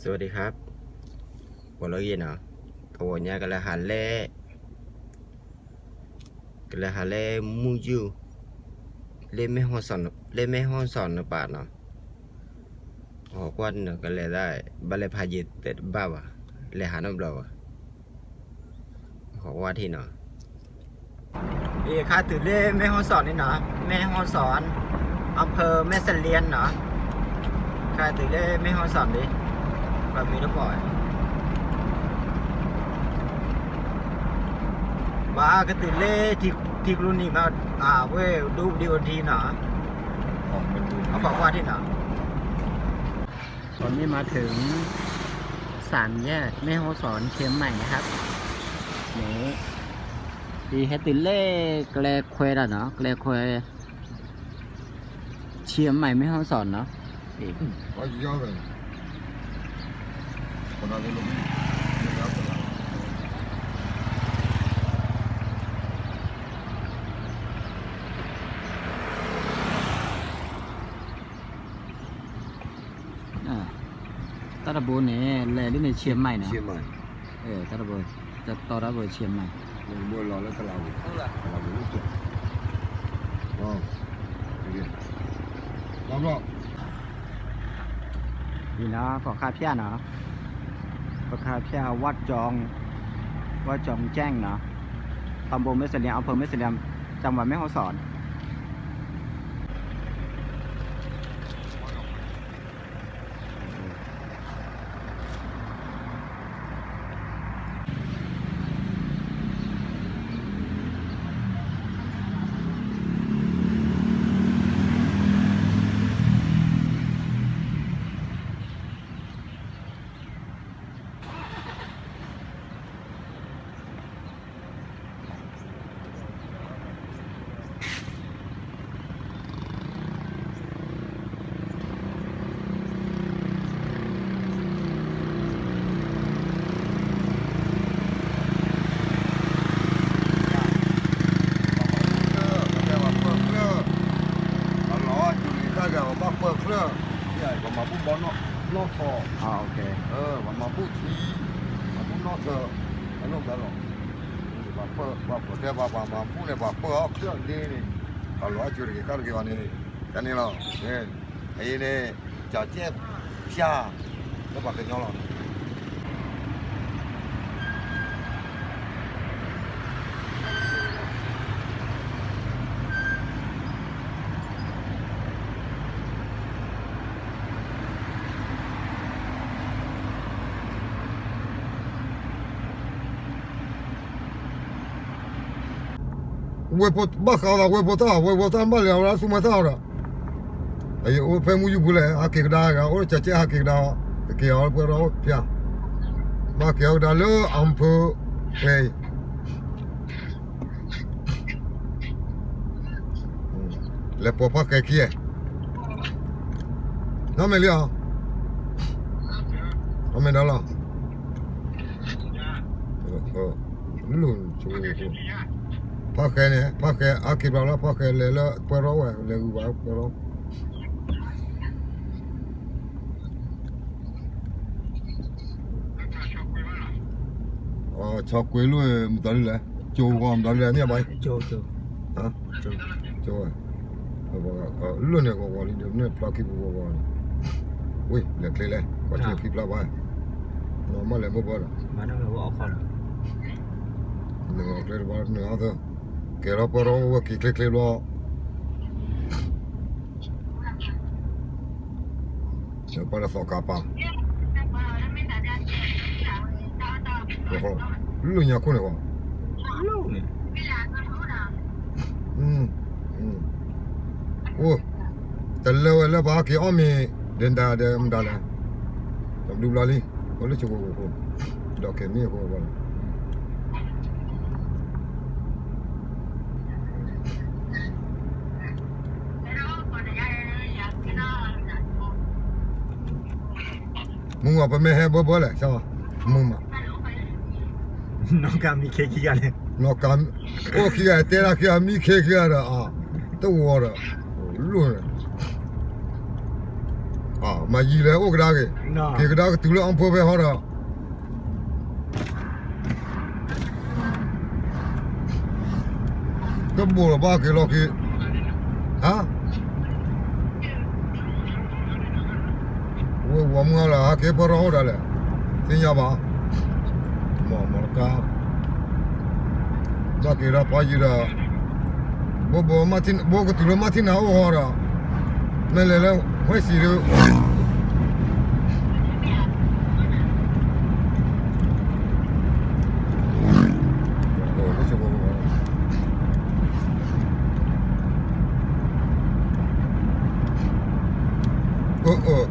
สวัสดีครับ ပှၤလၢအဂ့ၤနီၤ, တဝီညါကလဲၤဟးလဲၣ်, ကလဲၤဟးလဲၣ်မုၢ်ယူၢ် လၢမဲၢ်ဟီၣ်စီၤ, လၢမဲၢ်ဟီၣ်စီၤနပာ်နီၤ, ဟီၣ်ကွၢ်နီၤ ကလဲၤဒၣ် ဘၣ်လဲၤဖးယံၤတဲတဘၣ်ဘၣ်, လဲၤဟးနီတဘျီဘၣ်. ဟီၣ်ကွၢ်ထံနီၤ, အံၤခါတုၤလၢမဲၢ်ဟီၣ်စီၤန့ၣ်နီၤ, မဲၢ်ဟီၣ်စီၤ อำเภอแม่เสลียงနီၤ, ခါတုၤလၢမဲၢ်ဟီၣ်စီၤန့ၣ် ပမ့ၢ်တပီၢ်ဝဲ ဘၣ်ကတုၤလၢထံကျိနံၤမး, အဝဲဒိၣ်ဒိၣ်ထံနီၤ, အဖီကွၢ်ထံနီၤ. ตอนนี้มาถึงสามแยกแม่ฮ่องสอนเชียงใหม่นะครับ นี่ ဒီဟဲတုၤလၢကျဲခွဲဒၣ်နီၤ, ကျဲခွဲ เชียงใหม่แม่ฮ่องสอนเนาะ. တၢ်တဘိန့ၣ် လဲၤဒ်န့ၣ် เชียงใหม่နီၤ. တၢ်တဘိ တတီတၢ်ဘိ เชียงใหม่. လီၤလၢကလးဝ့ၢ်, ကလးဝ့ၢ်လၢကၠီ, လီၤဘျီ, လီၤဘျီ, ဒီးပခါဖၠၣ်နီၤ, ပခါဖၠၣ် วัดจอง, วัดจองแจ้งเนาะ, ตำบลแม่เสลียง อำเภอแม่เสลียง จังหวัดแม่ฮ่องสอน. ပှၤမၤဘူၣ်ဘီနီၢ်ထီၣ်, ပှၤမၤဘူၣ်ထံ, မၤဘူၣ်နီၢ်ထီၣ်, အနီၢ်ဘျီလီၤ, ပှၤပၢၢ်, ပှၤပၢၢ်ထဲပှၤ ပှၤမၤဘူၣ်န့ၣ် ပှၤပၢၢ်အီၣ်ချၢၣ်ဒ့န့ၣ်, ပှၤလီၤအစၢၤတဂ့ၤကၢ်တဂ့ၤအီၤန့ၣ်, တၢ်န့ၣ်လီၤ, အအံၤန့ၣ် ကၠီၤကဲၣ်ဖၠၣ်, လၢပှၤကညီလီၤ. ဝဲၢ်ဖိဘၣ်ဃးဒီး ဝဲၢ်ဖိတၢ်, ဝဲၢ်ဖိတၢ်ဘၣ်လဲၤအီၤဒၣ် သူမွဲတၢ်အီၤဒီး, အအိၣ်ဖဲမုၢ်ယူၢ်ပူၤလဲၣ်, ဟးက့ၤကဒါ, အိၣ်ကၠီၤကဲၣ်ဟးက့ၤကဒါ, ကက့ၤအီၤပှဲၤဒီးဖၠၣ်, ဘၣ်က့ၤအီၤကဒါလၢ อำเภอ ဖဲအံၤ လဲၤပိာ်ဖီၣ်ဃဲခံ, နီၢ်မဲာ်လံဧါ, အမဲာ်ဒီးလီၤ, ဖီၣ်ဃဲန့ၣ် ဖီၣ်ဃဲအါက့ၤဘျီလီၤ, ဖီၣ်ဃဲလဲၤလၢပှဲၤရီဝဲ လဲၤဂုၤဘၣ်ပှဲၤရီ ဆီကွ့လိၣ်မတၤဒ်လဲၣ်, ကၠိဂီၤမတၤဒ်လဲၣ်န့ၣ်ဘၣ်, ကၠိ, ကၠိဝဲ, လၢန့ၣ်ဂီၤဂီၤလံဒီး န့ၣ်ဖျါခံပူၤဂီၤဂီၤလံ, ဝ့ၢ် လဲၤချ့လဲၣ် ပှၤထံၣ်ခံဖျါဘၣ်, မ့ၢ်လဲၤမိၢ်ပၢ်ဒီး, နဂီၤချ့တဘၣ် နဂီၤသၢ, ကဲထီၣ်ပၢၢ်ထီၣ်ဝဲက့ၤချ့ချ့ဘျီ ပှၤလၢသီခါပာ်, လၢညါခိၣ်န့ၣ်ဝဲ, အိၣ်, တလၢဝဲလၢပှၤဟဲက့ၤအီၣ်မ့ၤ ဒဲဒၣ်ဒဲမတၤလဲၣ်, တဘျုးဘျီလံ, အိၣ်လၢဆိကိၣ်ခိၣ်, ဒီးကဲမ့ၢ်အဃိဘၣ် မုၢ်မး ပမ့ၢ်ဟဲဘၢဘၢလဲၣ်, မုၢ်မး, နီၢ်ကါ, အိၣ်ခံဂၤတဲဒၣ်ခံဂၤ မံခ့ခံဂၤဒီး, တဝီဒီး, လိၣ်န့ၣ်, အ မၤယံၤလဲၤအိၣ်ကဒါက့ၤ, က့ၤကဒါကတုၤလၢအီဖိဖဲဟီဒီး တဘိလီၤဘၣ်က့ၤလီၤက့ၤ, ဟါ, ဝဲဝီမုၢ်လၢဟးက့ၤပၢၢ်ထီၣ်အိၣ်ဒၣ်လဲာ်, သ့ၣ်ညါဘၣ်, မီၢ်မီၢ်တကါ ဘၣ်က့ၤဒီးပှၤယံၤဒီး, ဘိဘိမ့ၢ်ထံၣ် ဘိကတုၤလၢမ့ၢ်ထံၣ်နၤအိၣ်ဃီဒီး, မ့ၢ်လဲၤလၢ ဝဲစံးဒီး,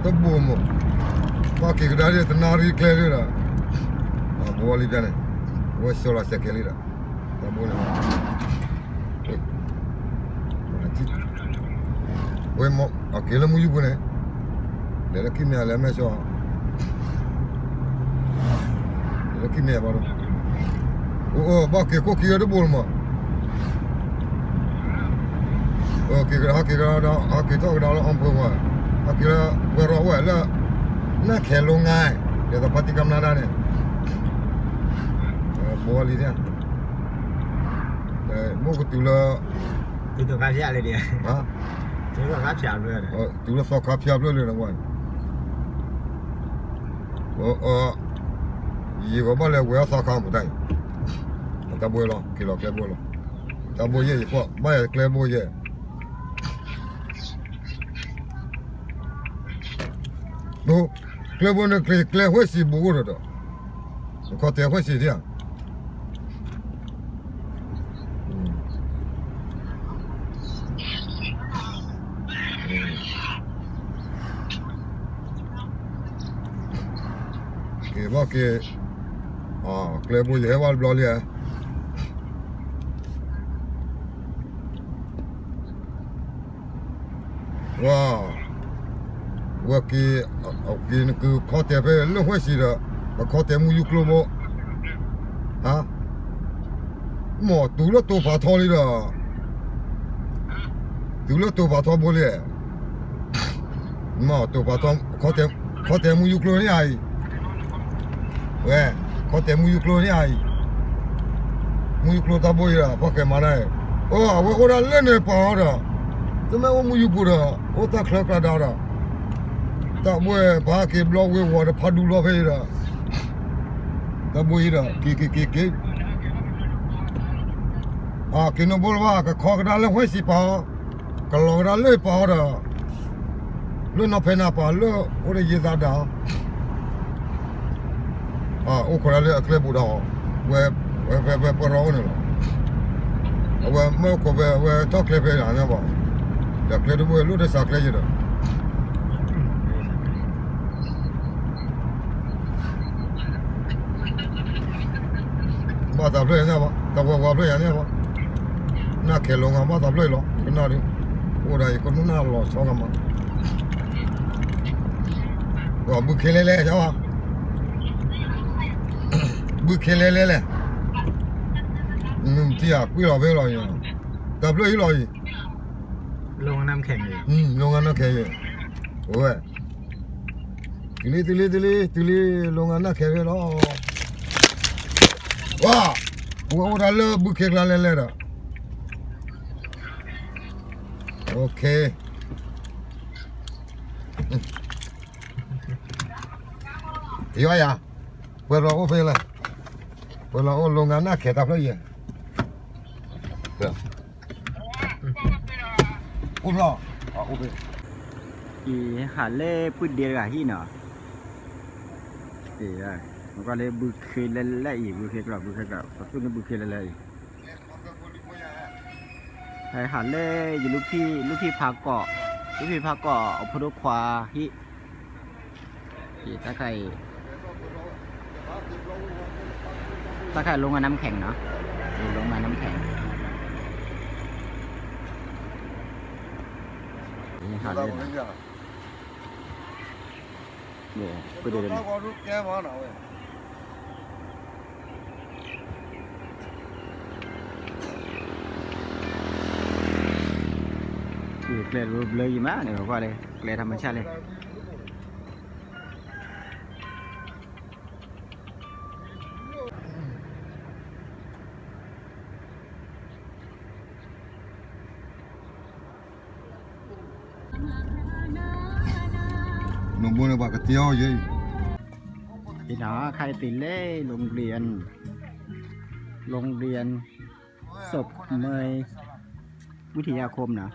တဘိမ့ၢ်, ပှၤက့ၤကဒါဒ်တနၣ်ရံၣ်ကျဲဒၣ်ဒီး, ဘိလံဖဲန့ၣ်, ဝဲဆီလီၤစဲးကဲလံဒီး, တဘိန့ၣ် ဝဲမ့ၢ်အက့ၤလၢမုၢ်ယူၢ်ပူၤန့ၣ်, လဲၤလၢခံမ့ၢ်လဲၤမဲာ်ဆှး, လဲၤလၢခံမ့ၢ်ဘၣ်ဒီး, အိၣ်အိၣ်ဘၣ်က့ၤကိၣ်ခံဂၤတဘိလီၤမး, က့ၤကဒါဟးက့ၤကဒါဒီး ဟးက့ၤထီၣ်ကဒါလၢအီဖိဝဲ, ဟးက့ၤလၢပှဲၤရီအိၣ်ဝဲလၢ နၢ်ခဲလိငါ, ဒ်သိးဖါတံၢ်ကမျၢၢ်ဒၣ်န့ၣ်, ဘိလံ, ဘိကတုၤလၢ တုၤလၢသီခါဖၠၣ်ဖျၢၣ်လၢန့ၣ်, တုၤလၢသီခါဖၠၣ်ဖျၢၣ်လၢန့ၣ်ဝဲ, ယကဘၣ်လဲၤဝဲအသီခါမတၤအံၤ, တၢ်ဘိလီၤ က့ၤလီၤကျဲဘိလီၤ, တၢ်ဘိယဲၢ်ယပှၢ် ဘၣ်ယဲၢ်ကျဲဘိယဲၢ် ကျဲဘိန့ၣ် ကျဲဝဲစံးဘူးအိၣ်ဒီးဒီး, ခီတဲဝဲစံးဒ်ဧါ, က့ၤဘၣ်က့ၤ, ကျဲဘိယဟဲဘၣ်တဘျီလံဧါ ဝဲ, ဝဲက့ၤ, က့ၤနကုၤခီတဲဖဲလၢဝဲစံးဒီး, ပခီတဲမုၢ်ယူၢ်ကျိဘိ, ဟါ, မ့ၢ်တုၤလၢတိၤဖးထီလံဒီး, တုၤလၢတိၤဖးထီဘိလံ, မ့ၢ်တိၤဖးထီ, ခီတဲမုၢ်ယူၢ်ကျိန့ၣ်အံၤ ဝဲ, ခီတဲမုၢ်ယူၢ်ကျိန့ၣ်အံၤ, မုၢ်ယူၢ်ကျိတၢ်ဘိအံၤဒီး ပှၤကဲမၤဒၣ်အံၤ, အိ အဝဲအိၣ်ဒၣ်လၢန့ၣ်ပာ်အီၤဒီး, တမ့ၢ်အိၣ်မုၢ်ယူၢ်ပူၤဒီး အိၣ်တၢ်ချၢကျါဒါဒီး, တၢ်ဘိပာ်က့ၤဘျီဝ့ၤဝီၤဒီးဖးဒူဘျီဖဲအံၤဒီး, တၢ်ဘိအံၤဒီး က့ၤက့ၤက့ၤက့ၤ အက့ၤနီၢ်ဘိလၢၤဘၣ် ကခီကဒါလၢဝဲစံးပာ်အီၤ, ကလီၤကဒါလၢပာ်အီၤဒီး, လၢနီၢ်ဖဲနၤပာ်လၢအိၣ်ဒီးယံာ်သးဒၣ်အီၤ, အိၣ်ခိးဒၣ်လၢအကျဲဘူးဒီးအီၤ, ဝဲ, ဝဲဖဲပၢၢ်ထီၣ်အိၣ်န့ၣ်လီၤ, အဝဲမ့ၢ်အိၣ်ခိးဖဲ အဝဲထီၣ်ကျဲဖဲယၤန့ၣ်ဘၣ်, ဒီးကျဲတဘိလိၣ်တစးကျဲယဲဒီး ဘၣ်သးဖျၢၣ်ယၤန့ၣ်ဘၣ်, တၢ်ဝဲဝါဖျၢၣ်ယၤန့ၣ်ဘၣ်, နၢ်ခဲလိာ်ငါဘၣ်သးဖျၢၣ်အံၤလီၤ ကနၣ်ဒုး, အိၣ်ဒၣ်အံၤကနူၣ်နၢ်လီၤဆီဂၤမး, ဘုခ့လဲၣ်လဲၣ်, ဘုခ့လဲၣ်လဲၣ်လဲၣ်, မ့ၢ်တံၢ်ကွံာ်လီၤဖဲလီၤအံၤ, တၢ်ဖျၢၣ်အံၤလီၤအံၤ, လိငါနၢ်ခဲအံၤ, ဝဲ တုၤလံ တုၤလံ တုၤလံ တုၤလံ လိငါနၢ်ခဲဖဲလီၤ, ဝါ, ပဝဲအိၣ်တၢ်လၢဘုခ့ကျါလဲၣ်လဲၣ်ဒီး, ယွၤယၤ, ပှဲၤလီၤအိၣ်ဖဲလဲၣ်, ပှဲၤလီၤအိၣ်လိငါနၢ်ခဲတၢ်ဖျၢၣ်ယဲၢ် အိၣ်ဖျီ, အိၣ်ဖဲ, အံၤဟးလၢပုၢ်ဒ့တဂၤဟံၣ်နီၤ, ကွၢ်လၢဘုခ့လဲၣ်လဲၣ်အံၤ ဘုခ့ကျီၢ် ဘုခ့ကျီၢ် ပသူၣ်န့ၢ်ဘုခ့လဲၣ်လဲၣ်အံၤ, ဟးလၢယလူၢ်ဖံၣ် လူၢ်ဖံၣ်ဖးကီး, လူၢ်ဖံၣ်ဖးကီး အဖိဒိၣ်ခွါဟံၣ် တၢ်ခါအံၤ တၢ်ခါအံၤ โรงงานน้ำแข็งเนาะ โรงงานน้ำแข็ง ဟးလၢ ကျဲဘျၢယံၤမးန့ၣ် ကွၢ်လၢ ကျဲထီၣ်မဆၣ်လဲၣ် ဘိန့ၣ်ပှၤကတဲအီၤယဲအံၤ, ဒီးခါအံၤသုလဲၤ โรงเรียน โรงเรียน ศพเมย วิทยาคม နီ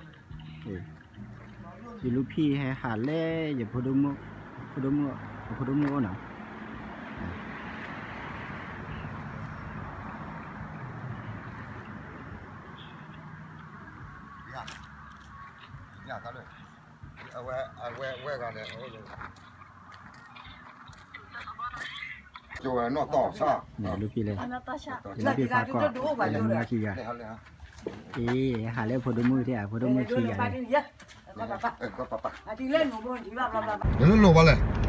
ၤ, ယလူၢ်ဖံဟဲဟးလၢ ယဖိဒိၣ်မုၣ်, ဖိဒိၣ်မုၣ်, ဖိဒိၣ်မုၣ်အိၣ်နီၤ. အဝဲ, အဝဲဂၤန့ၣ်, နီၢ်တီၢ်ဆၣ်, နီၢ်တီၢ်ဆၣ်, နီၢ်တီၢ်ဆၣ်, အံၤ ဟးလၢဖိဒိၣ်မုၣ်သ့ၣ်ဧါ, ဖိဒိၣ်မုၣ်ခံဂၤန့ၣ်, နလိၣ်ဘၣ်လဲၣ်.